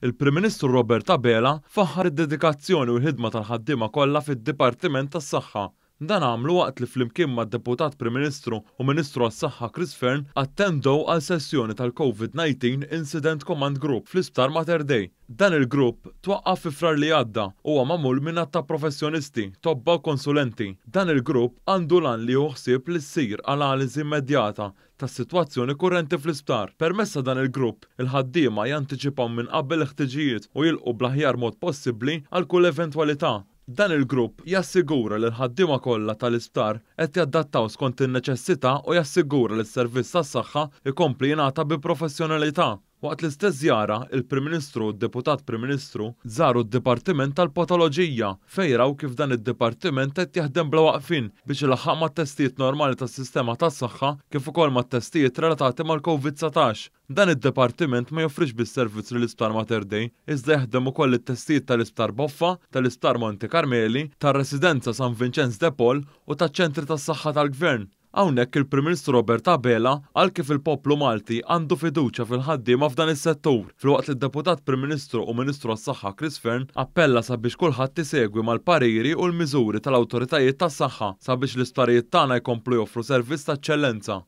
il-Prim Ministru Robert Abela faħħar id-dedikazzjoni u l-ħidma tal-ħaddiema kollha fid-Dipartiment tas-Saħħa. Dan għamlu waqt li flimkien mad-Deputat Prim Ministru u Ministru għas-Saħħa Chris Fearne attendew għal sessjoni tal-Covid-19 Incident Command Group fl-Isptar Mater Dei. Dan il-grupp twaqqaf fi Frar li għadda u huwa magħmul minn għadd ta' professjonisti, tobba u konsulenti. Dan il-grupp għandu l-għan li jieħu ħsieb li ssir analiżi immedjata tas-sitwazzjoni kurrenti fl-isptar. Permezz ta' dan il-grupp, il-ħaddiema jantiċipaw minn qabel il-ħtiġijiet u jilqgħu bl-aħjar mod possibbli għal kull eventwalità. Dan il-grupp jassigura li l-ħaddiema kollha tal-isptar qed jadattaw skont in-neċessità u jassigura li s-servizz tas-saħħa jkompli jingħata bi professjonalità. Waqt l-istess żjara, il-Prim Ministru u d-Deputat Prim Ministru żaru d-Dipartiment tal-Patoloġija fejn raw kif dan id-dipartiment qed jaħdem bla waqfien biex ilaħħaq mat-testijiet normali tas-sistema tas-saħħa kif ukoll mat-testijiet relatati mal-Covid-19. Dan id-dipartiment ma joffrix biss servizz lill-Isptar Mater Dei, iżda jaħdem ukoll it-testijiet tal-Isptar Boffa, tal-Isptar Monte Carmeli, tar-Residenza San Vinċenz de Paul u taċ-ċentri tas-saħħa tal-Gvern. Hawnhekk il-Prim Ministru Robert Abela qal kif il-poplu Malti għandu fiduċja fil-ħaddiema f'dan is-settur, filwaqt li d-Deputat Prim Ministru u Ministru għas-Saħħa Chris Fearne appella sabiex kulħadd isegwi mal-pariri u l-miżuri tal-awtoritajiet tas-saħħa sabiex l-isptarijiet tagħna jkomplu joffru servizz ta' eċċellenza.